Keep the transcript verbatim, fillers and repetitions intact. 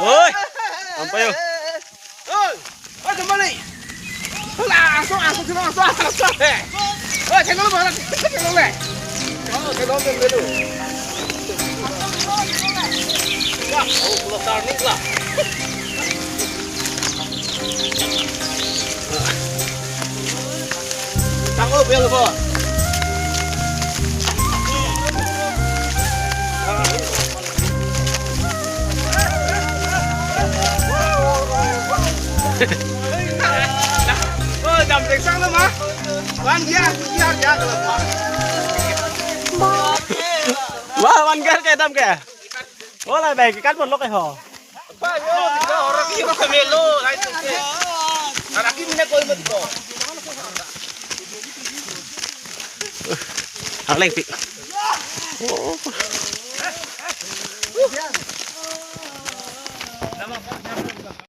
Oi, dampo yo. Oi, oi, kembali. Hola, langsung, langsung, langsung, langsung, langsung. Eh. Oi, channel mana? Channel le. Oh, channel le dulu. Wah, oh, keluar nih lah. Tangguh bel bo. Oh, jam teksang lo ma. Wan dia, dia, dia kalau ma. Wah, wan gar ke dam ke. Wala bai ke kan pon lok ke ho. Pa yo, tiga orang ini kami lo, lain tu ke. Anak ini nak kau mati kau. Ang lengpi. Oh.